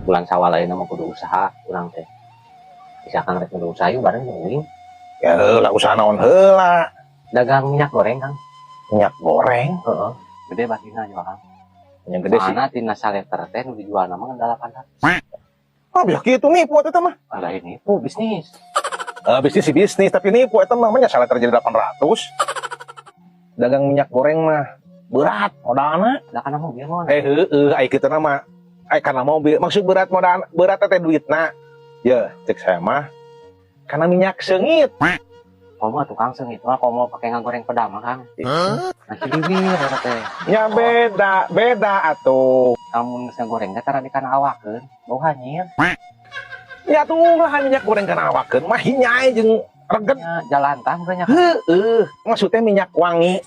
Bulan Sawal ayeuna mah kudu usaha urang teh. Bisa Kang rek kudu usaha yuk bareng jeung. Ya heula usaha naon heula? Dagang minyak goreng, Kang. Minyak goreng? Heeh. Gede batina juga, Kang. Yang gede sih. Mana tina saliter teh nu dijual nama 800. Ah, biar kitu nipu eta mah. Lah ini nipu bisnis. Bisnis sih bisnis, tapi nipu eta mah nya saliter jadi 800. Dagang minyak goreng mah berat modalna. Da kana mobil mah. Heeh, ai kitu mah. Ai kana mobil maksud berat modal berat teh duitna. Ya, cek saya mah karena minyak seungit. Komo tukang seungit mah komo pake ngagoreng pedama, Kang. Nasi bibir eta teh. Ya beda, beda atuh. Lamun geus ngagoreng teh tara dikana awakeun, bau hanyir. Ya tuh lah minyak goreng kana awakeun mah hinyai jeung reget. Ya, jalantah banyak. Heeh, maksudnya minyak wangi,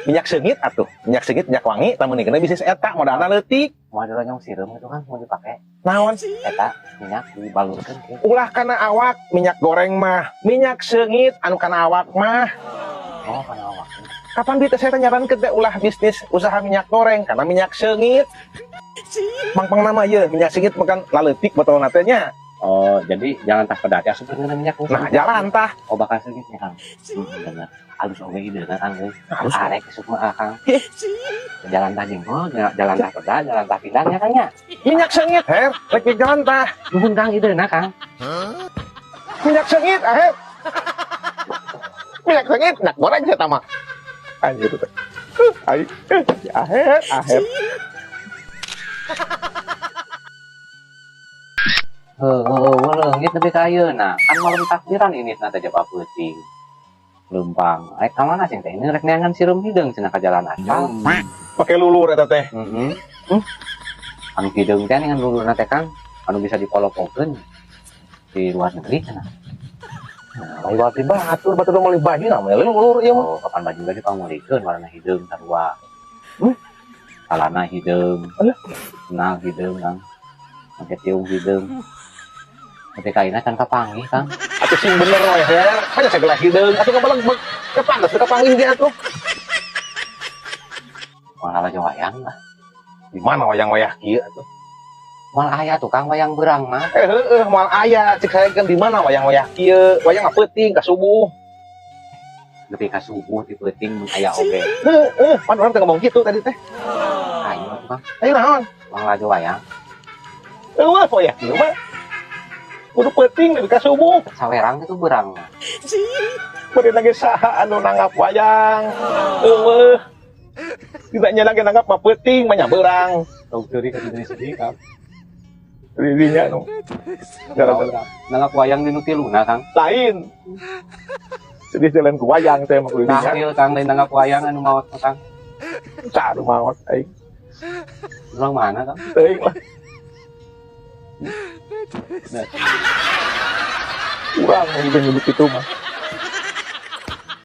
minyak seungit atuh. Minyak seungit, minyak wangi, lamun dikeuna bisnis eta modalna leutik. Modalna nyong sireum itu kan mau dipake. Naon? Eta minyak dibalurkeun kieu. Ulah kana awak minyak goreng mah, minyak seungit anu kana awak mah. Oh, kana awak. Kapan duit saya nyarankeun teh ulah bisnis usaha minyak goreng karena minyak seungit. Pang-pang nama ye minyak seungit makan laleutik botolna teh nya. Oh, jadi jangan tah pedat ya sebenarnya minyak goreng. Nah, jalan tah. Oh, bakal seungitnya, Kang. Bener. Halus oge ideuna, Kang euy. Halus. Arek isuk mah, Kang. Jalan tah jengkol, jalan tah pedat, jalan tah pindang ya, Kang ya. Minyak seungit, her, rek jalan tah. Nuhun, Kang, ideuna, Kang. Minyak seungit, aher. Minyak seungit, minyak goreng saya mah. Anjir teh. Ai, aher, aher. Heuh, leungit nepi ka ayeuna. Kan malam takbiran ini teh jaba peuting. Leumpang. Rek ka mana sing teh? Ini rek neangan sireum hideung cenah ka jalan aspal. Pake lulur eta teh. Heeh. Anu hideung teh dengan lulurna teh Kang, anu bisa dipolopokeun di luar negeri cenah. Nah, lain waktu batur, batur meuli baju namanya lulur ieu mah. Oh, kapan baju ge dipangmeulikeun warna hideung sarua. Calana hideung. Alah. Nah, hideung Kang. Make tiung hideung. Tapi kaina can kapanggih, Kang. Atuh sing bener we, Her. Hanya segala hideung atuh ngabaleg kepantes kapanggih ge atuh. Moal lalajo wayang lah. Di mana wayang wayah kieu atuh? Moal aya tuh Kang wayang beurang mah. Heueuh moal aya cek saya kan di mana wayang wayah kieu? Wayang mah peuting ka subuh. Nepi ka subuh di peuting mun aya oge. Heueuh, pan urang teh ngomong kitu tadi teh. Ayo atuh Kang. Ayo naon? Moal lalajo wayang. Eueuh poe kieu mah. Kudu peuting nepi ka subuh. Sawerang itu beurang. Bari lagi saha anu nanggap wayang. Eueuh. Tidak lagi nanggap mah peuting mah nya beurang. Tong teuri ka diri sedih, Kang. Dirinya nu. Gara-gara nanggap wayang di nu tiluna, Kang. Lain. Sedih jalan ku wayang teh mah kudu dinya. Tahlil, Kang, lain nanggap wayang anu maot Kang. Saha anu maot aing? Urang mana, Kang? Teuing lah. Nah. Kurang yang nyebut itu mah.